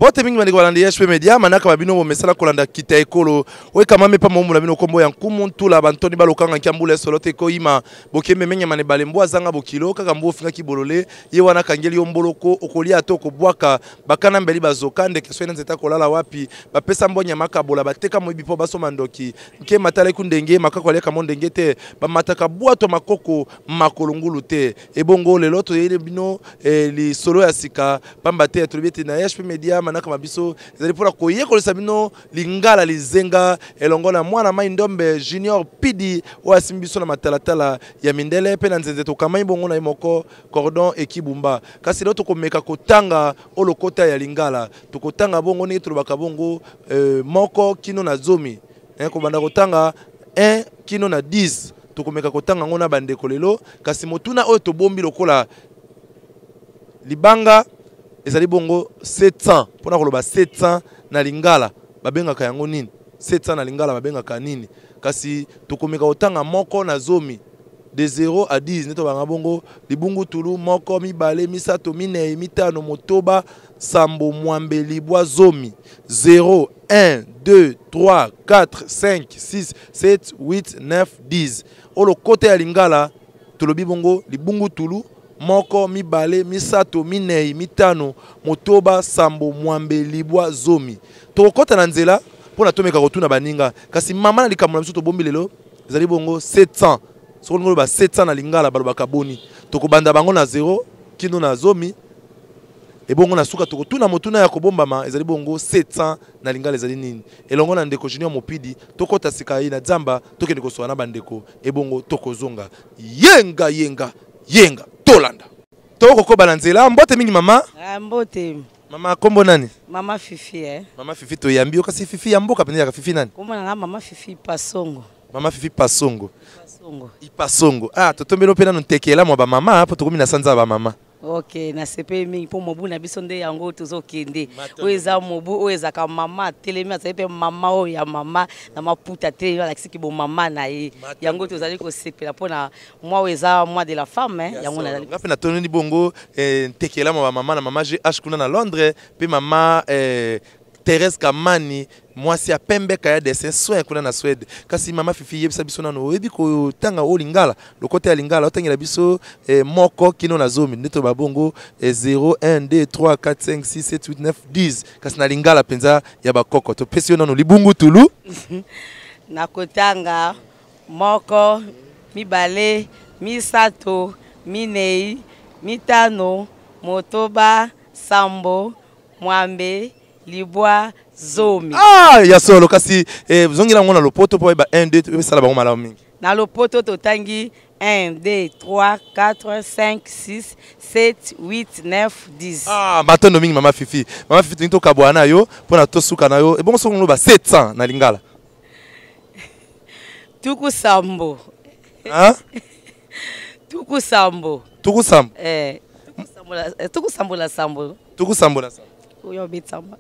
Mbote mingi bandeko balandi HP Media, manaka ba bino bomesala kolanda kita ekolo. Oyo ekamami pa mombu na bino kombo ya nkumu ntula bantoni balokanga nkiambula esolo te koyima bokembe menyama na ebale mbwa azanga bokilo kaka mbwa ofingaki bolole ye wana akangeli yo mboloko okolia ata okobwaka bakana mbeli bazoka ndeke soki na nzete akolala wapi bapesa mbwa nyama akabola bateka moyibi mpo basomba ndoki nkema tala eku ndenge makako aliaka mo ndenge te bamataka bwato makoko makolo ngulu te ebongo lelo toyeli bino eh, lisolo ya sika pamba te tolobi ete na hp media manaka ma biso ezali mpona koyekolisa bino lingala lizenga elongo na mwana mai ndombe junior pidi oyo asimbi biso na matalatala ya mindele mpe na nzenze tokamai bongo na ye moko cordon ekibumba kasi lelo tokomeka kotanga o lokota ya lingala tokotanga bongo ndenge tolobaka bongo euh, moko kino na zomi eh, kobanda kotanga 1 kino na 10 tokomeka kotanga yango na bandeko lelo kasi motuna oyo tobombi lokola libanga ezali bongo 700 mpona koloba 700 na lingala babengaka yango nini 700 na lingala babengaka nini kasi tokomeka kotanga moko na zomi de 0 à 10 nde tobanga bongo libungutulu moko mibale misato minei mitano motoba sambo mwambe libwa zomi 0 1 2 3 4 5 6 7 8 9 10 oyo lokota ya lingala tolobi bongo libungutulu moko mibale misato minei mitano motoba sambo mwambe libwa zomi tokokɔta na nzela mpo na tomeka kotuna baninga kasi mama na likambo na biso tobombi lelo ezali bongo 700 soki olingi oloba 700 na lingala balobaka boni tokobanda bango na 0 kino na zomi ebongo na suka tokotuna motuna ya kobombama ezali bongo 700 na lingala ezali nini elongo na ndeko junior mopidi tokɔta sika ye na zamba tokende kosola na bandeko ebongo tokozonga yenga yenga yenga tolanda tokokoba na nzela mbote mingi mama ah, mbote mama kombo nani mama fifi eh. mama fifi toyambi yo kasi fifi ya mboka mpenza yaka fifi nani kombo na nga mama fifi pasongo mama fifi pasongo ipasongo ah totombeli mpe nanu ntekela mwa bamama mpo tokomi na sanza ya bamama Ok, nasepeli mingi mpo mobu na biso nde yango tozokende. Oyo eza mobu oyo ezalaka mama atelemi, azali mpe mama oyo ya mama na maputa atelemi, alakisi bomama na ye. Yango tozali kosepela mpo na mwa oyo eza mois de la femme, hein, yango nazali. Nga mpe natoneli bongo eh, ntekela mwa bamama na mama GH kuna na Londres mpe mama eh, Therese Kamani mwasi ya pembe kaya dessin soin kuna na Suède. Kasi mama Fifi yebisa biso nano oyebi kotanga o lingala lokota ya lingala otangela biso eh, moko kino na zomi nde toloba bongo eh, 0 1 2 3 4 5 6 7 8 9 10 kasi na lingala mpenza ya bakoko topesi yo nano libungu tulu nakotanga moko mibale misato minei mitano motoba sambo mwambe libwa zomi ah ya solo kasi eh, zongela yango na lopoto mpo bayeba 1 2 esala bango malamu mingi na lopoto totangi 1 2 3 4 5 6 7 8 9 10 ah matondo mingi mama fifi mama fifi tolingi tokabwana na yo mpo na tosuka na yo ebongo soki oloba 700 na lingala tuku sambo hein? tuku sambo tuku sambo eh, tuku sambo na sambo tuku sambo na sambo oyo obetama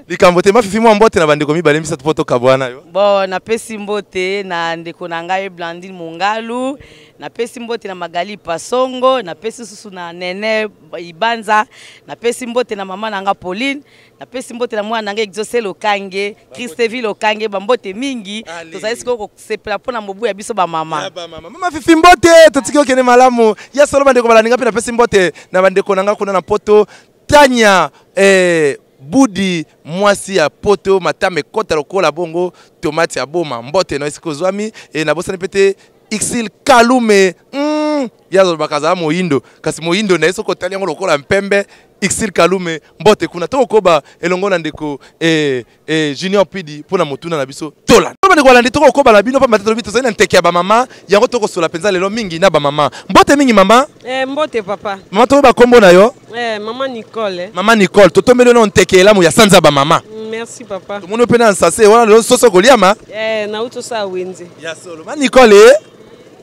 likambo te mafifi mwa mbote na bandeko mibale misato mpo tokabwana yo bon napesi mbote na ndeko na ngai blandine mongalu napesi mbote na magali pasongo napesi susu na nene ibanza napesi mbote na mama na nga pauline napesi mbote na mwana na ngai exauce lokange christeville lokange bambote mingi tozali sikoyo kosepela mpo na mobu ya biso bamama mama fifi mbote totiki okende malamu ya solo bandeko balandi nga mpe napesi mbote na bandeko na nga kuna na poto tanya eh, budi mwasi ya poto matama ekota lokola bongo tomate ya boma mbote na esika ozwami e, nabosani mpe te ixil kalume mm, ye azolobaka azala moyindo kasi moyindo na ye soki otali yango lokola mpembe ixil kalume mbote kuna tokokoba elongo na ndeko eh, eh, junior pidi mpo na motuna na biso tola bandeko balandi tokokoba na bino pamba te tolobi tozali na nteke ya bamama yango tokosola mpenza lelo mingi na bamama mbote mingi mama eh, mbote papa mama toyeba nkombo na yo eh, mama nicole eh. mama nicole totombeli yo na nteke elamu ya sanza bamama mm, merci papa tomoni yo mpe na nsase wana lelo soso koliama eh, nauti osala wenze ya solo ma nicole eh?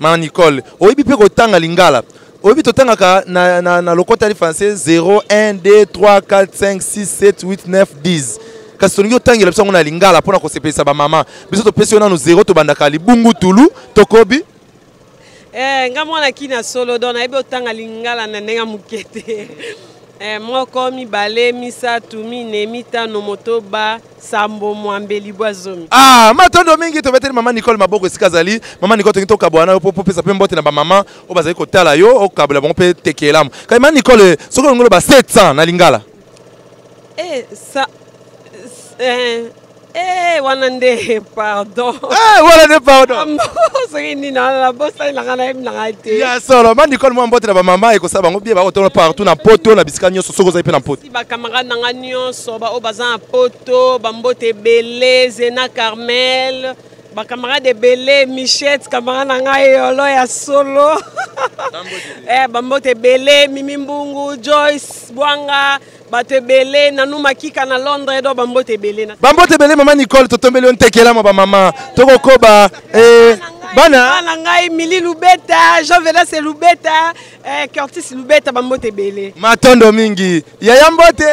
ma nicole oyebi mpe kotanga lingala oyebi totangaka na, na, na lokota ya français 0 1 2 3 4 5 6 7 8 9 10 kasi tolingi otangela biso yango na lingala mpo na kosepelisa bamama biso topesi yo nano 0 tobandaka libungu tulu tokobi eh, nga mwana kina solo don nayebi otanga lingala na ndenge ya moke te. Eh, moko, mibale, misato, mine, mitano, motoba, sambo, mwambe, libwa, zomi. Ah, matondo mingi. Tobeteli mama Nicole maboko esika azali. Mama Nicole, tolingi tokabwana yo mpo opesa mpe mbote na bamama oyo bazali kotala yo, okabola bango mpe teke elamu. Kasi mama Nicole, soki olingi oloba 700 na lingala? Eh, sa, eh, eh, wana nde pardon. Eh, wana nde pardon. Soki nini nabosani nanga, nayebi nanga te. Ya solo, mama Nicole, mwa mbote na bamama ekosala bango bien. Bakotala partout na poto, na bisika nyonso, soki ozali mpe na poto. Si bacamarade na nga nyonso baoyo baza na poto, bambote ebele. Zena Carmel, bacamarade ebele, Michette, camarade na ngai yolo ya solo, eh, bambote ebele. Mimi Mbungu, Joyce Bwanga, bato ebele, Nanu Makika na Londres, do bambote ebele na Bambote ebele, mama Nicole. Totombeli yo ntekela bamama. Tokokoba, eh, bana. Bana ngai, Mili Lubeta, Jean Velas Lubeta, eh, Curtis Lubeta, bambote ebele. Matondo mingi, yaya. Mbote.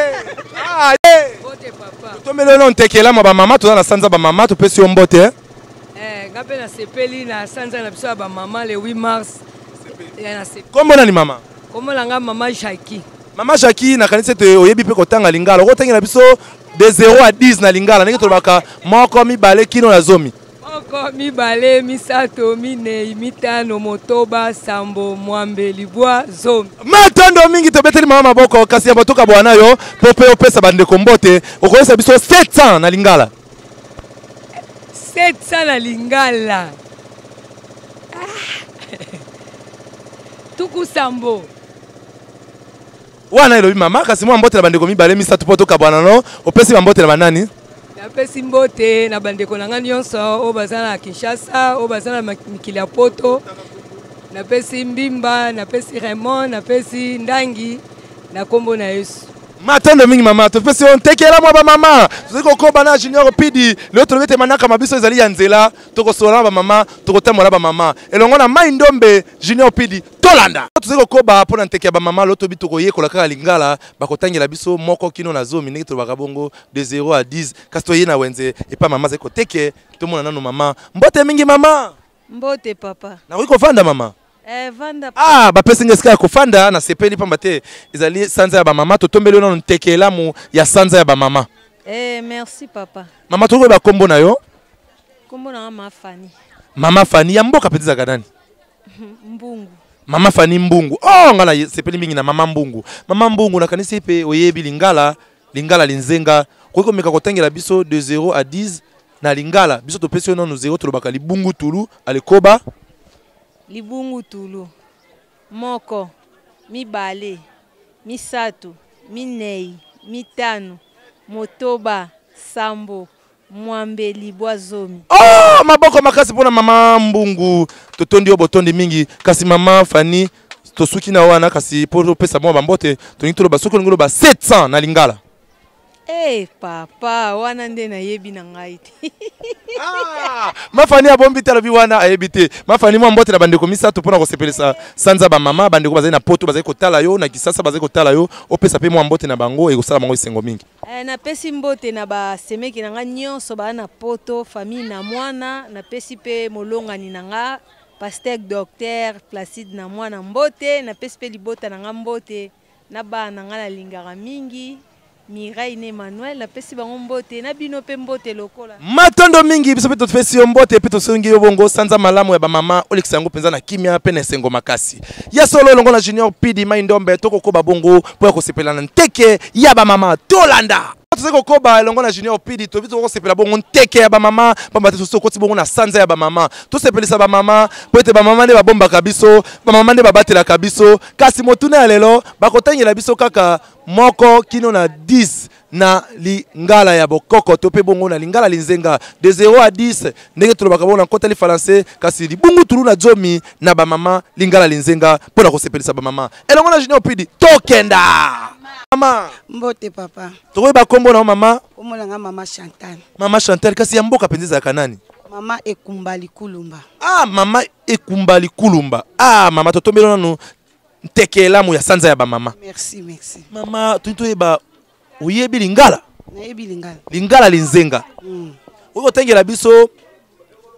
Ah, eh. Mbote, papa. Totombeli yo ntekela mwa bamama. Toza na sanza bamama, topesi yo mbote. Eh, nga mpe nasepeli na sanza na biso ya bamama, le 8 mars. Eh, nasepeli. Kombo nani, mama? Kombo na nga mama Jackie. Mama Jackie, nakanisi ete oyebi mpe kotanga lingala. Okotangela biso de 0 à 10 na lingala, ndenge tolobaka moko, mibale kino na zomi. Moko, mibale, misato, minei, mitano, motoba, sambo, mwambe, libwa, zomi. Matondo mingi. Tobeteli mama maboko. Kasi ya batoka bwana yo mpo mpe opesa bandeko mbote, okoyesa biso 700 na lingala? 700 na lingala? Ah. 70. Wana elobi mama. Kasi mwa mbote na bandeko mibale, misato mpo tokabwana no. Opesi bambote na banani? Napesi mbote na bandeko na nga nyonso oyo baza na Kinshasa, oyo baza na mikili ya poto. Napesi Mbimba, napesi Raymond, napesi Ndangi na nkombo na Yesu. Matondo mingi, mama. Topesi yo ntekela mwa bamama. Tozali kokoba na Junior Pidi. Lelo tolobi ete manaka ma biso ezali ya nzela. Tokosola na bamama, tokotambola na bamama elongo na Mai Ndombe. Junior Pidi, tolanda. Tozali kokoba mpo na nteke ya bamama. Lelo tobi tokoyekola kaka lingala. Bakotangela biso moko kino na zomi, ndenge tolobaka bongo de 0 à 10. Kasi toye na wenze epa mama azali koteke. Tomona nano mama. Mbote mingi, mama. Mbote, papa. Nakoki kovanda, mama? Eh, vanda. Ah, bapesi nga esika ya kofanda. Nasepeli pamba te ezali sanza ya bamama. Totombeli yo nano nteke elamu ya sanza ya bamama. Eh, merci, papa. Mama, tokoyeba kombo na yo? Kombo na nga ma Fani. Mama Fani, ya mboka mpenza ezalaka nani? Mbungu. Mama Fani Mbungu. Oh, nga nasepeli mingi na mama Mbungu. Mama Mbungu, nakanisi mpe oyebi lingala, lingala linzenga. Okoki komeka kotangela biso de 0 à 10 na lingala? Biso topesi yo nano 0, tolobaka libungu tulu alekoba. Libungu tulu. Moko, mibale, misato, minei, mitano, motoba, sambo, mwambe, libwa, zomi. Oh, maboko makasi mpona mama Mbungu. Totondi yo botondi mingi. Kasi mama Fani, tosuki na wana. Kasi mpo topesa mwa bambote, tolingi toloba, soki olingi oloba 700 na lingala? Eh, papa, wana nde nayebi na ngai te. Ah, mafani abombi te, alobi wana ayebi te. Mafani, mwa mbote na bandeko misato mpona kosepelisa sanza bamama. Bandeko bazali na poto, bazali kotala yo, na Kisasa bazali kotala yo, opesa mpe mwa mbote na bango, ekosala bango esengo mingi. Eh, napesi mbote na basemeki na nga nyonso baa na poto, famille na mwana. Napesi mpe molongani na nga, pasteur docteur Placide na mwana, mbote. Napesi mpe libota na nga mbote, na bana na nga nalingaka mingi, Mireille na Emmanuel. Napesi bango mbote, na bino mpe mbote lokola. Matondo mingi. Biso mpe topesi yo mbote mpe tosongi yo bongo sanza malamu ya bamama. Olekisa yango mpenza na kimia mpe na esengo makasi. Ya solo, elongo na Junior Pidi Mai Ndombe, tokokoba bongo mpo ya kosepela na nteke ya bamama. Tolanda. Tozali kokoba elongo na Junior Pidi. Tobi tokosepela bongo nteke ya bamama, pamba te tosi tokoti bongo na sanza ya bamama. Tosepelisa bamama mpo ete bamama nde babombaka biso, bamama nde babatelaka biso. Kasi motuna ya lelo, bakotangela biso kaka moko kino na 10 na lingala ya bokoko to mpe bongo na lingala linzenga, de 0 à 10, ndenge tolobaka bongo na nkota lifalanse. Kasi libungu tulu na zomi na bamama, lingala linzenga, mpo na kosepelisa bamama elongo na Junior Pidi. Tokenda, mama. Mbote, papa. Tokoyeba kombo na yo, mama? Kombo na nga mama Chantal. Mama Chantal, kasi ya mboka mpenza ezalaka nani? Mama Ekumba Likulumba. Ah, mama Ekumba Likulumba. Ah, mama, totombeli nanu nteke elamu ya sanza ya bamama. Merci, merci. Mama, toyi toyeba, oyebi lingala? Nayebi lingala. Lingala linzenga? Okoki kotangela biso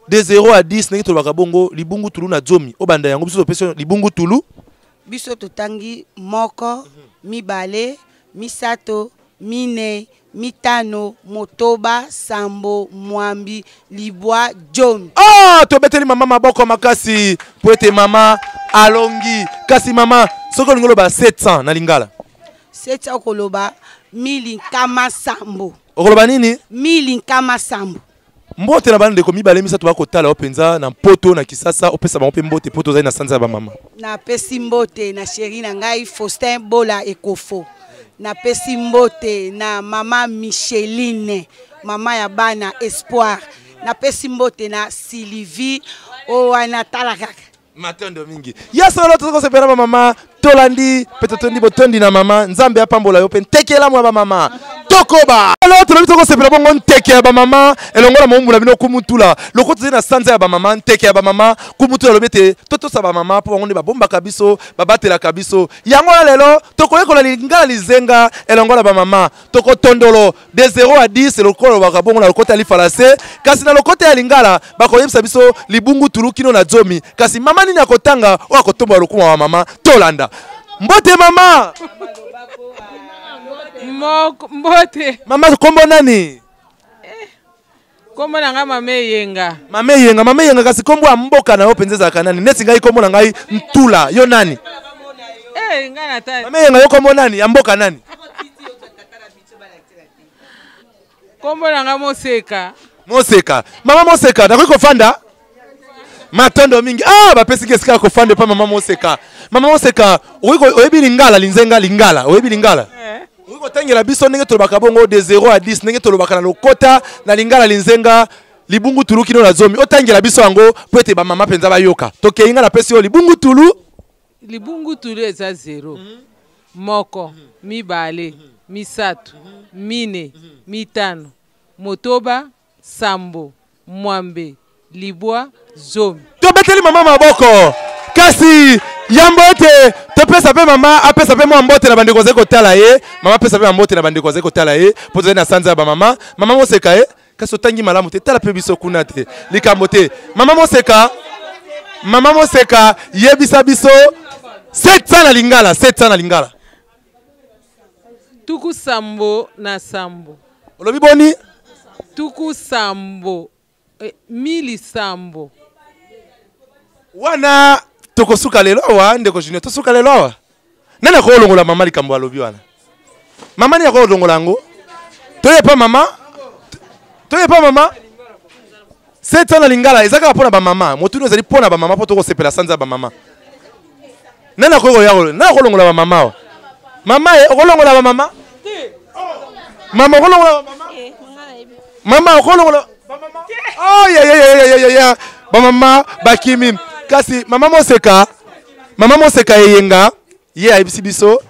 de 0 à 10, ndenge tolobaka bongo libungu tulu na zomi? Obanda yango. Biso topesi yo libungu tulu. Biso totangi moko, mibale, misato, minei, mitano, motoba, sambo, mwambi, libwa, zomi. Ah, tobeteli mama maboko makasi po ete mama alongi. Kasi mama, soki olingi oloba 700 na lingala? 700 okoloba mili nkama sambo. Okoloba nini? Mili nkama sambo. Mbote na bandeko mibale misato bakotala yo mpenza na Mpoto na Kisasa, opesa bango mpe mbote mpo tozali na sanza ya bamama. Napesi mbote na sheri na ngai Faustin Bola Ekofo, napesi mbote na mama Micheline, mama ya bana Espoir, napesi mbote na Sylvie oyo wana tala kaka. Matondo mingi ya solo, toza kosepela bamama, tolandi mpe totondi botondi na mama. Nzambe apambola yo mpe nteke elamu ya bamama. Tokoba alo, tolobi tokosepela bongo nteke ya bamama elongo na mombu na bino Kumutula. Loko tozali na sanza ya bamama, nteke ya bamama, Kumutula alobi ete totosa bamama mpo bango nde babombaka biso, babatelaka biso. Yango wana lelo tokoyekola lingala lizenga elongo na bamama. Tokotondolo de 0 à 10 lokola lobaka bongo na lokota ya lifalase, kasi na lokota ya lingala bakoyebisa biso libungu tulu kino na zomi. Kasi mama nini akotanga oyo akotombola lokumu ya mama? Tolanda. Mbote mama. Moko, mbote. Mama, kombo nani? Kombo na ngai Mama Eyenga. Mama Eyenga, mama Eyenga, kasi kombo ya mboka na yo mpenza ezalaka nani? Neti ngai kombo na ngai Ntula, yo nani? Ngai na tali. Mama Eyenga, yo kombo nani? Ya mboka nani? Kombo na ngai Moseka. Moseka. Mama Moseka, nakoki kofanda? Matondo mingi. Ah, bapesi esika ya kofanda epa mama Moseka. Mama Moseka, oyebi lingala linzenga lingala? Oyebi lingala? Okoki kotangela biso ndenge tolobaka bongo de 0 à 10, ndenge tolobaka na lokota na lingala linzenga libungu tulu kino na zomi? Otangela biso yango po ete bamama mpenza bayoka. Tokei, nga napesi yo libungu tulu. Libungu tulu eza 0, moko, mibale, misato, mine, mitano, motoba, sambo, mwambe, libwa, zomi. Tobeteli mama maboko. Kasi yambo ete topesa mpe mama apesa mpe mwa mbote na bandeko azali kotala ye, mama apesa mpe mbote na bandeko azali kotala ye mpo tozali na sanza ya bamama. Mama Moseka ye, kasi otangi malamu te, tala mpe biso kuna te, likambo te. Mama Moseka, mama Moseka, yebisa biso 700 na lingala, 700 na lingala. 77. Olobi boni? Tuku sambo, mili sambo. Wana tokosuka lelo awa, ndeko Junior, tosuka lelo awa. Nani akolongola mama likambo alobi wana? Mama nini akolongola yango? Toyepa mama, toyepa mama. 700 na lingala eza kaka mpona bamama. Motuni ezali mpona bamama mpo tokosepela sanza ya bamama. Nani akoki koya? Nani akolongola bamama awa? Mama ye okolongola bamama? Mama okolongola bamama? Mama okolongola? Oh, ya, ya, ya, ya, ya, ya. Bamama bakimi. Kasi mama Moseka, mama Moseka Eyenga ye ayebisi biso,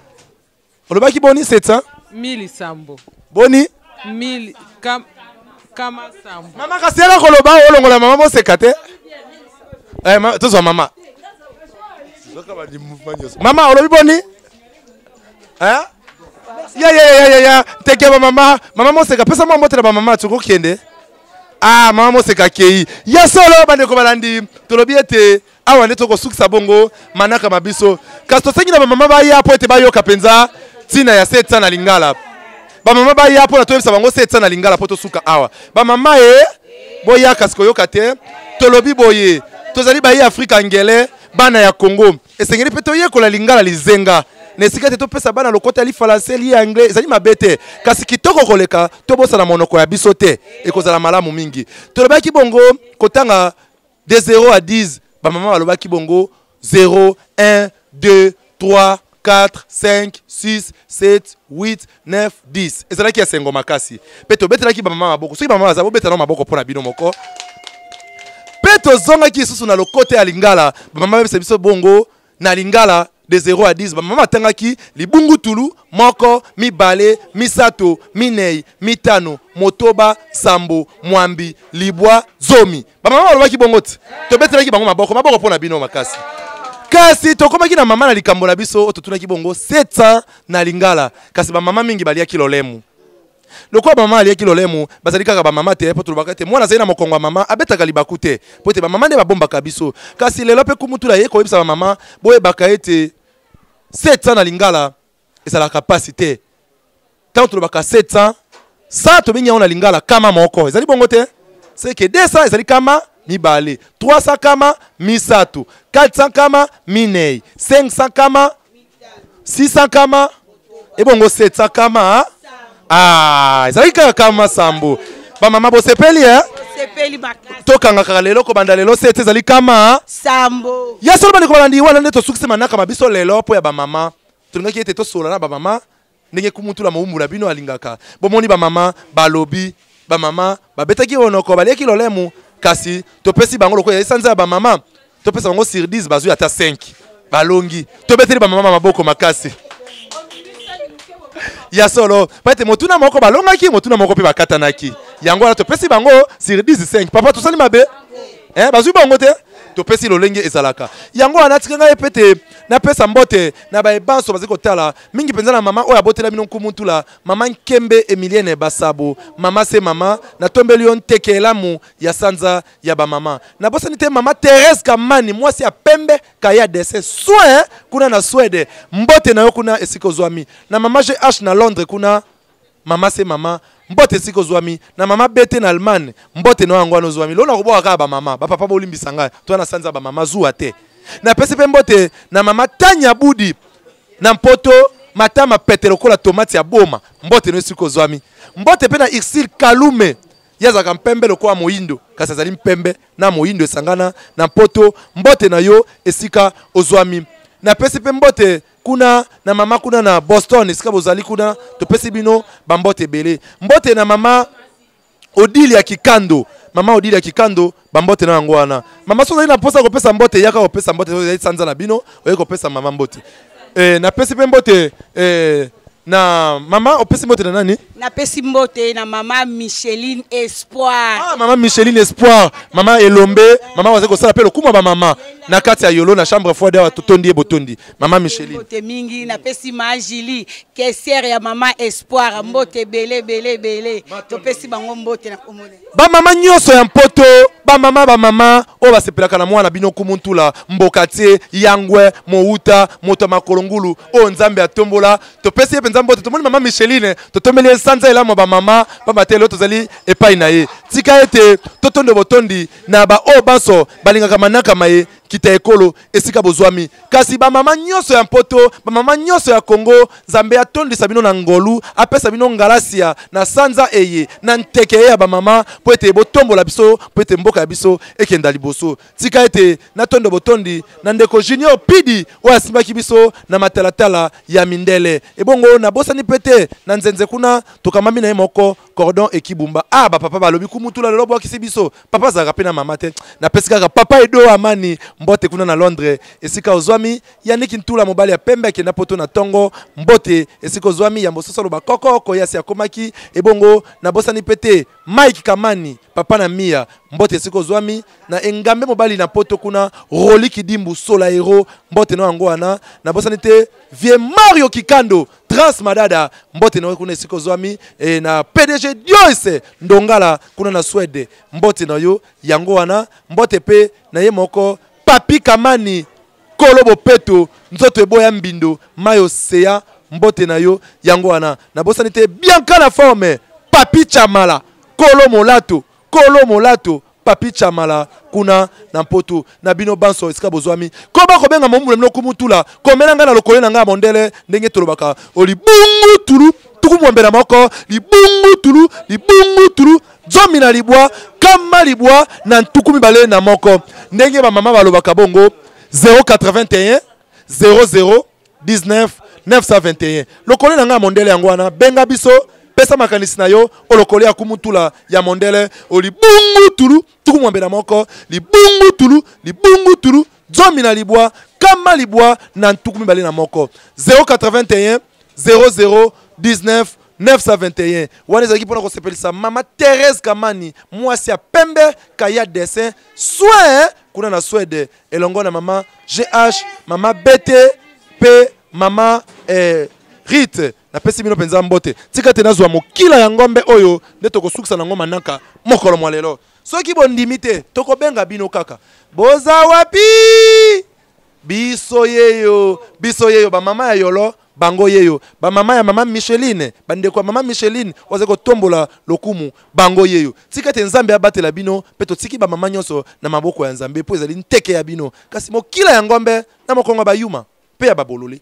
olobaki boni 700? Mili sambo. Boni? Mili kama sambo. Mama, kasi yaka koloba olongola mama Moseka te. Tozwa mama. Mama, olobi boni? Eh? Ya, ya, ya, ya, ya. Teke ba mama, mama Moseka, pesa mwa mbote na ba mama tokokende. Ah, mama Moseka akei. Ya solo, bandeko balandi, tolobi ete awa nde tokosukisa bongo manaka ma biso. Kasi tosengi na bamama baya mpo ete bayoka mpenza ntina ya 700 na lingala. Bamama baya mpo na toyebisa bango 700 na lingala mpo tosuka awa. Bamama e boya, kasi koyoka te. Tolobi boye, tozali bayi Afrika ngele, bana ya Congo, esengeli mpe toyekola lingala lizenga na esika te topesa bana lokota ya lifalanse, li anglais. Ezali mabe te, kasi kitoko koleka tobosana monoko ya biso te, ekozala malamu mingi. Tolobaki bongo kotanga de 0 à 10. Bamama balobaki bongo 0, 1, 2, 3, 4, 5, 6, 7, 8, 9, 10. Ezalaki esengo makasi mpe tobetelaki bamama maboko. Soki bamama baza, bobetana maboko mpo na bino moko. Mpe tozongaki lisusu na lokota ya lingala. Bamama bayebisa biso bongo na lingala de 0 à 10. Bamama atangaki libungutulu moko, mibale, misato, minei, mitano, motoba, sambo, mwambi, libwa, zomi. Bamama balobaki bongo te, tobetelaki bango maboko, maboko mpo na bino makasi. Kasi tokomaki na mama na likambo na biso oyo totunaki bongo 700 na lingala. Kasi bamama mingi baliaki lolemu. Lokola bamama aliaki lolemu, bazali kaka bamama te, mpo tolobaka te mwana azali na mokongo ya mama abetaka libaku te, mpo ete bamama nde babombaka biso. Kasi lelo mpe Kumutula ye koyebisa bamama, boyebaka ete 700 na lingala ezalaka mpasi te. Ntango tolobaka 700, 100 tobengi yango na lingala kama moko, ezali bongo te? C'est que 200 ezali kama mibale, 300 kama misato, 400 kama minei, 500 kama 600 kama, ebongo 700 kama. Ah, ezalaki kaka kama sambo. Bamama bosepeli, eh? Sepeli makasi. Tokangaka lelo, kobanda lelo 7 ezali kama sambo. Ya solo, bandeko balandi, wana nde tosukisi manaka ma biso lelo mpo ya bamama. Tolingaki ete tosola na bamama ndenge kumutula mowumbu na bino alingaka. Bomoni, bamama balobi, bamama babetaki monoko, baliaki lolemu, kasi topesi bango lokola ezali sanza ya bamama, topesa bango sur 10, bazwi ata 5, balongi. Tobeteli bamama maboko makasi. Ya solo, po ete motuna moko balongaki, motuna moko mpe bakatanaki. Yango wana topesi bango sur 10, 5. Papa, tosali mabe, eh, bazwi bango te, topesi lolenge ezalaka. Yango wana tika ngai pe te napesa mbote na baebanso bazali kotala, mingi mpenza na mama oyo abotela bino nkumu ntula, mama Nkembe Emilienne Basabo. Mama se mama, natombeli yo nteke elamu ya sanza ya bamama. Nabosani te mama Therese Kamani, mwasi ya pembe kaya dessin soin kuna na Swede, mbote na yo kuna esika ozwami. Na mama GH na Londres kuna, mama se mama, mbote esika ozwami. Na mama BT na Allemagne, mbote na yo yango wana ozwami. Lelo nakobwaka kaka bamama, bapapa bolimbisa ngai, to na sanza bamama zuwa te. Napesi mpe mbote na mama Tanya Budi na Mpoto, matama pete lokola tomate ya boma, mbote no esika ozwami. Mbote mpe na Ursile Kalume, ye azalaka mpembe lokola moyindo, kasi azali mpembe na moyindo esangana, na Mpoto, mbote na yo esika ozwami. Napesi mpe mbote kuna na mama kuna na Boston, esika bozali kuna, topesi bino bambote ebele. Mbote na mama Odile ya Kikando, mama Odile ya Kikando, bambote na yango wana. Mama, so ozali na mposa kopesa mbote, yaka kopesa mbote. Ozali sanza na bino, oye kopesa mama mbote. Napesi mpe mbote na mama. Opesi mbote na nani? Napesi mbote na mama Micheline Espoir. Ah, mama Micheline Espoir, mama Elombe, mama bazali kosala mpe lokumu ya bamama na kati ya Yolo, na chambre froide awa. Totondi ye botondi, mama Micheline. Mbote mingi. Napesi ma Julie, caissière ya mama Espoir, mbote ebele ebele ebele. Topesi bango mbote na komona. Bamama nyonso ya Mpoto, bamama, bamama oyo basepelaka na mwana bino Kumuntula, mboka tie yangwe mouta, moto ya makolo ngulu oyo Nzambe atombola, topesi ye mpenza mbote. Tomoni mama Micheline, totombeli ye sanza elamu ya bamama, pamba te lelo tozali epai na ye. Tika ete totondo botondi na baoyo banso balingaka manaka maye kita ekolo esika bozwami. Kasi bamama nyonso ya Mpoto, bamama nyonso ya Kongo, Nzambe atondisa bino na ngolu, apesa bino ngalasia na sanza eye, na nteke ye ya bamama, mpo ete botombola biso, mpo ete mboka ya biso ekenda liboso. Tika ete natondo botondi na ndeko Junior Pidi oyo asimbaki biso na matalatala ya mindele. Ebongo nabosani mpe te na nzenze kuna, tokamami na ye moko cordon ekibumba. Ah, bapapa balobi kumutula lelo bwakisi biso, papa azalaka mpe na mama te. Napesi kaka papa Edo Amani mbote kuna na Londres esika ozwami. Yaniki Ntula, mobali ya pembe akenda Poto na ntongo, mbote esika ozwami. Yambo soso aloba koko koyasi akomaki. Ebongo nabosani mpe te Mike Kamani, papa na Mia, mbote esika ozwami. Na engambe mobali na Poto kuna, Roli Kidimbu Sola Hero, mbote no yango wana. Nabosani te vie Mario Kikando Trans Madada, mbote na yo kuna esika ozwami. Na PDG Diois Ndongala kuna na Swede, mbote na yo yango wana. Mbote mpe na ye moko Papi Kamani, kolo bopeto, nzoto eboya mbindo mai oseya, mbote na yo yango wana. Nabosani te Bianca la forme, Papi Chamala, kolo molato, kolo molato Papi Chamala kuna na Mpoto. Na bino banso esika bozwami, koba kobenga mombu na bino kumutula, komela ngai na lokole na ngai ya mondele ndenge tolobaka olibungu tulu 81, libungu tulu, libungu tulu 19, 921, ndenge bamama balobaka bongo, 081 00 19 921. Lokole na ngai ya mondele yango wana. Benga biso, pesa makanisi na yo olokole ya kumutula ya mondele, olibungu tulu 81, libungu tulu, libungu tulu 19, 921, 081 00 19 921. Wana ezalaki mpona kosepelisa mama Therese Kamani, mwasi ya pembe kaya dessin soin kuna na Swede, elongo na mama GH, mama BT mpe mama Rite. Napesi bino mpenza mbote. Tika te nazwa mokila ya ngombe oyo nde tokosukisa nango manaka mokolo mwa lelo. Soki bondimi te, tokobenga bino kaka. Boza wapi? Biso yeyo, biso yeyo, bamama ya Yolo bango yeyo, bamama ya mama Micheline, bandeko ya mama Micheline oyo azali kotombola lokumu bango yeyo. Tika ete Nzambe abatela bino, mpe totiki bamama nyonso na maboko ya Nzambe, mpo ezali nteke ya bino, kasi mokila ya ngombe na mokongo ya bayuma mpe ya babolole.